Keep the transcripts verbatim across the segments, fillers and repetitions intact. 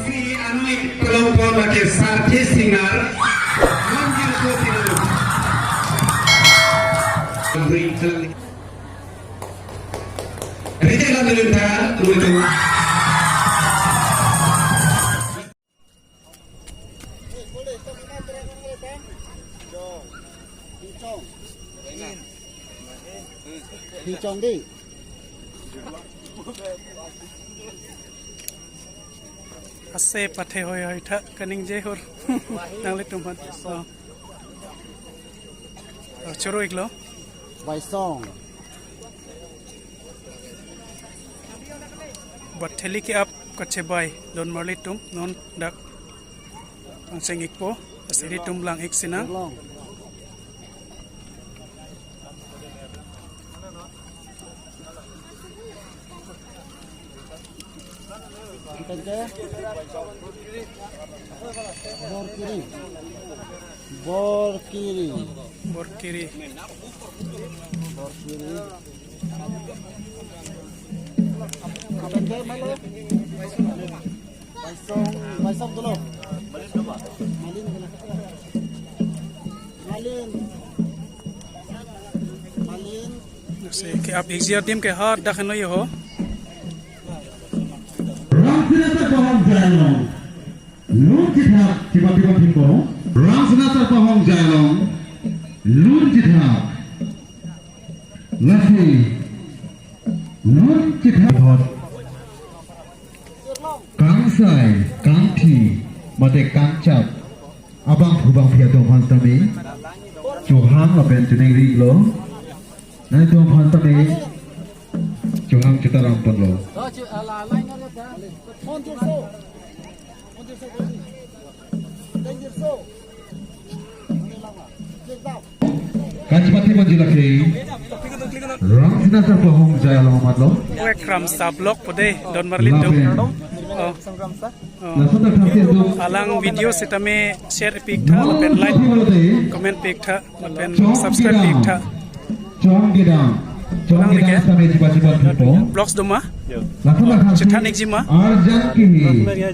Si anui pelongpon lake Sarthi Singar. Manjil ko tinu. Rite lam nilin tha, tunggu, tunggu. Pichong di. Ase pathe hoi hoi tha kaningje hur. Nanglitum aphan. Oh. Oh, choro iklo. Baisong. Batheli ke-ap kachebai don marlitum non dak angseng ikpo, asiri tum lang ik sinang. Long. Thank you. Borkiri. Borkiri. Borkiri. Borkiri. Thank you, Malo. Baisong, baisong dolo. Malin, malin. Malin. Si ke-ap ikji adim ke ha dak heno yo ho. Rang Sina Sarpo Hongjai along lun chithak chibati bati ko. Rang Sina Sarpo Hongjai along lun chithak. Lasi lun chithak. Kangsai, kangthi, mate kangchap abangphu bangphi atum aphan sitame chohang lapen choningri lo. Nangtum aphan sitame chohang chetaram ponlo. Kachipati manjila ke Rang Sina Sarpo Hongjai along amat lo. Wekram sablok pode don marlitum. Lapen. Oh. Oh. Lason dak thaksi atum. Alang video sitame share pik tha, lapen like, comment pik tha, lapen subscribe pik tha. Chong gedang. Chong gedang sitame chipa chipa pipo. Vlogs doma? Lason dak thaksi. Chethan ikji ma? Arjan kihi.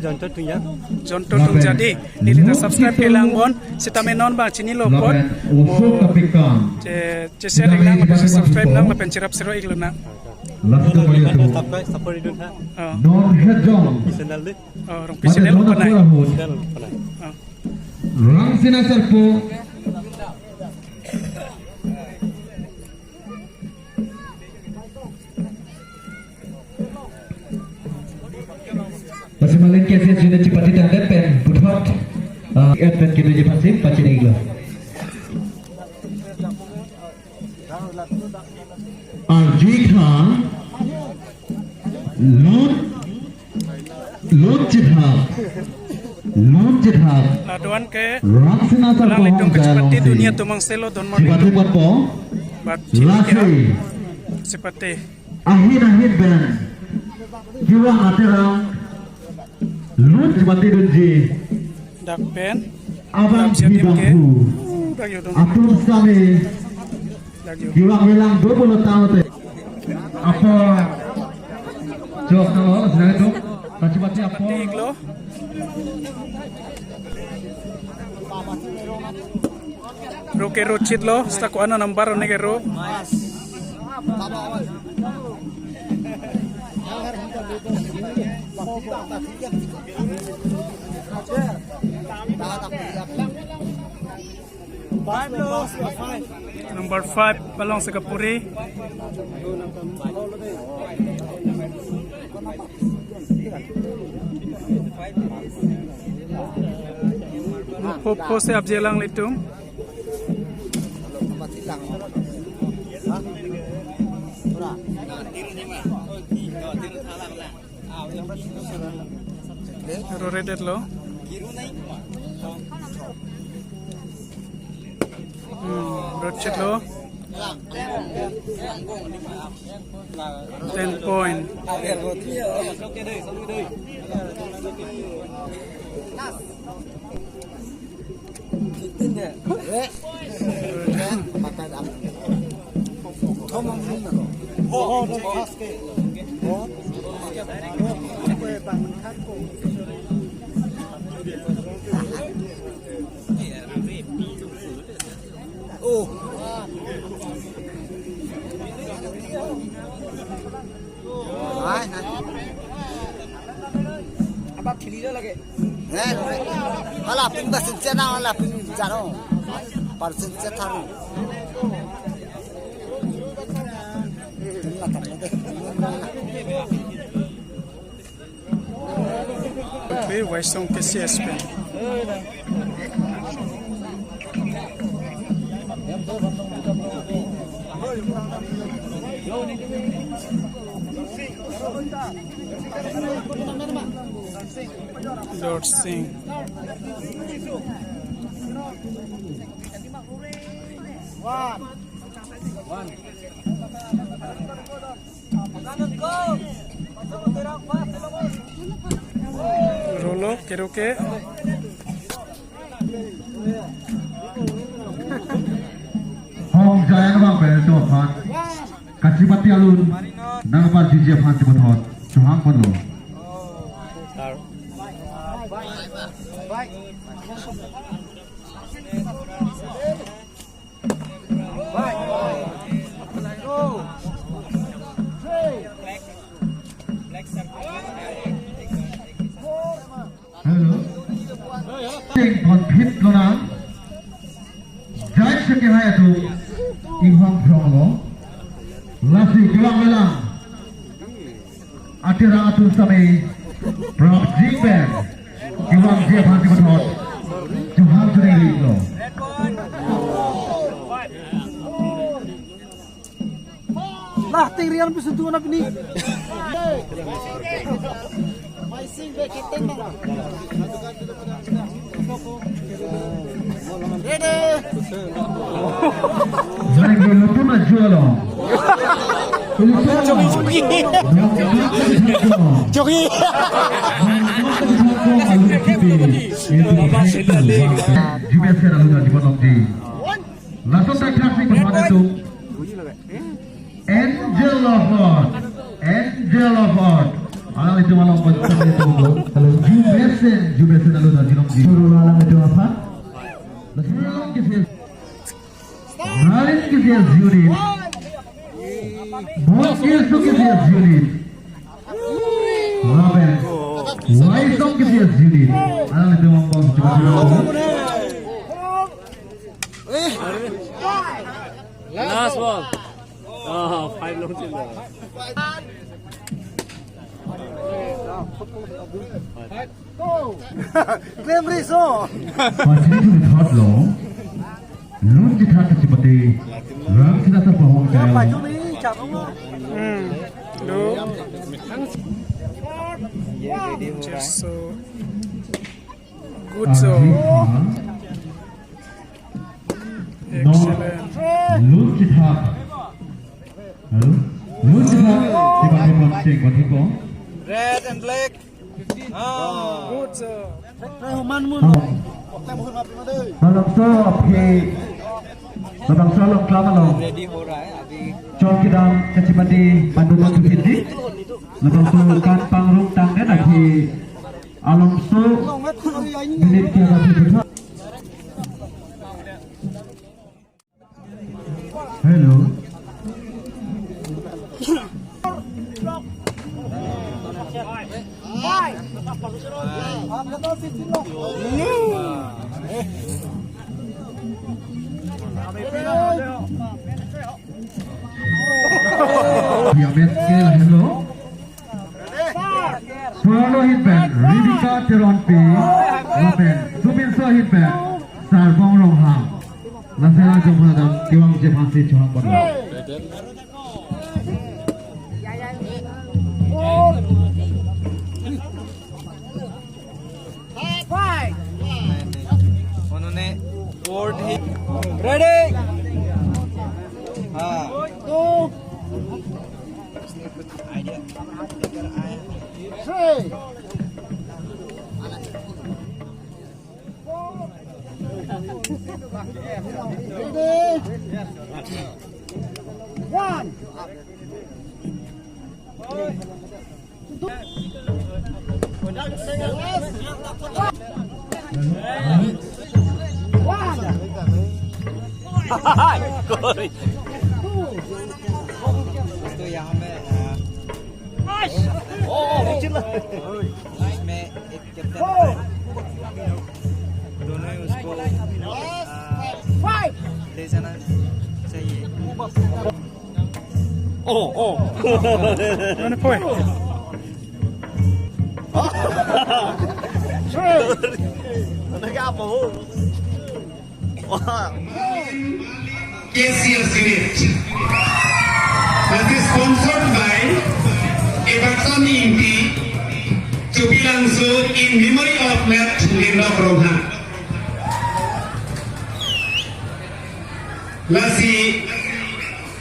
Jonto Tungja. Jonto Tungja di. Neli ta subscribe ke lang bon. Sitame non bang chinilo pon. Lapen oso kapikam. Che, che share lang, lapen subscribe lang, lapen cherap sero iklo na. Laso kali atum. Subscribe, support idun ha. Oh. Non hejong. Channel di. Oh, Rongpi channel open ai. Channel open ai. Oh. Rang Sina Sarpo. Lasi malin ke si jine chipati tangdet pen puthot, ah, et pen kedoji aphansi pachini iklo. Arjui tha, lun, lun chithak, lun chithak. Ladoan ke Rang Sina Sarpo Hongjai alongsi dunia tumang selo don mar chipati ponpo. Bat chini lasi. Sipate. Ahin ahin pen kevang aterang lun chipati dunji. Dak pen. Abangphu bangphu. Dak yo dong. Atum sitame. Dak yo. Kevang velang do pulo tangte. Apor. Jok tanglo, sila itu. Kachipati apor. Iklo. Ro ke ro chitlo, seta ko-an anumber one ke ro. Number five, Palong Sekapuri. Pho, pho se apje alanglitum. Ro redet lo. Hmm, ro chit lo. Ten point. Oh. Hai, hai. Apa kheli lo lagi? Eh, hala pin ba sinse na, hala pin jaro. Par sinse tharu. Pin na tharu de. Pi Waisong K C S pen. Lord Singh. Rolo, kero ke. Hong Jayan abang pen atum aphan kachimati alun nangpajutji aphan chiputhot chohang ponlo. Hello. Ting pon phit lonang. Jai seke hai atum inghong phrong lo. Lasi kelang-kelang. Atirang atum sitame prapjin pen kevangji aphan chiputhot chohang choningri lo. Lah, ting rian pisun tu na pini. Ready. Jai dulu tu maju lo. Jogi, jogi. Jogi. Jubes ke lalu na di botong di. Langsung tak tak si persoalan itu. Angel of God. Angel of God. Alanglitum along pon itu. Kalau jubesen, jubesen lalu na di nong di. Suruh alanglitum apa? Langsung along ke sini. Nalin K C S unit. Bongkir Song K C S unit. Lapen Waisong K C S unit. Alanglitum bong bong cepat cepat. Last ball. Oh, five long chilo. Klem riso. Pachini tu thot lo. Lun chithat chipate. Ram sila ta pahong kaya. Pachini chapung. Hmm. Lo. Just so. Good so. Excellent. Lun chithat. Hello? Lun chithat. Tiba tiba cek bati ko. Red and black. Ah. Good so. Hello. Halabangso aphi, halabangso along klam along. Ready ho raha hai abhi. Chowkidar kachimati bandu bandu piti. Halabangso kan pangrung tangdet aphi. Alongso minute ke abhi butha. Hello. Ya, best skill, hello. Purano ahin pen Rebecca Teronpi, lapen Suminso ahin pen Sarbong Ronghang. Lason alanglitum aphan kevangji aphansi chohang ponlo. Ready? Ha. Two. Three. Ready? One. Two. दोस्तों, यहाँ में, अ, इसमें एक कैप्टन होता है। दोनों ही उसको, अ, ले जाना चाहिए। Oh, oh. Mana poin? Nag-apo ho? Wah. K C S unit. That is sponsored by Everton Ingti, Chupilangso in memory of late Lindok Ronghang. Lasi,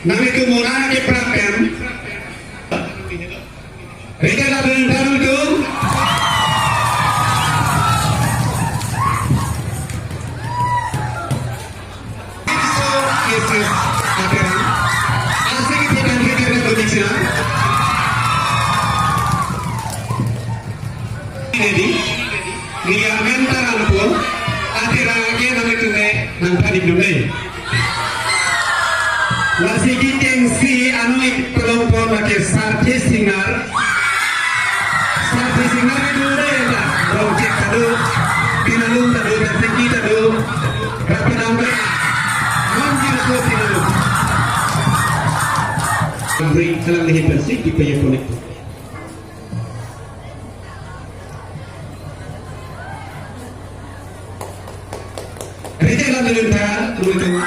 nanglitum mona ke prapen. Rita Labin Tarutung. K C S aterang. Asik kita Rita Labin Tarutung. Ini di. Neli amen ta Rangpo, aterang ke nanglitum me nangphan-ikdun dei. Lasi kechengsi anong ik-, tolong pon lake Sarthe Singnar. Sarthe Singnar ke do dei ta. Rongchek ta do, Pinalum ta do, Tengki ta do. Rapadam ta. Non jin ko Pinalum. Amri, salam lehi pensi, di paya konek. Rita Labin Tarutung.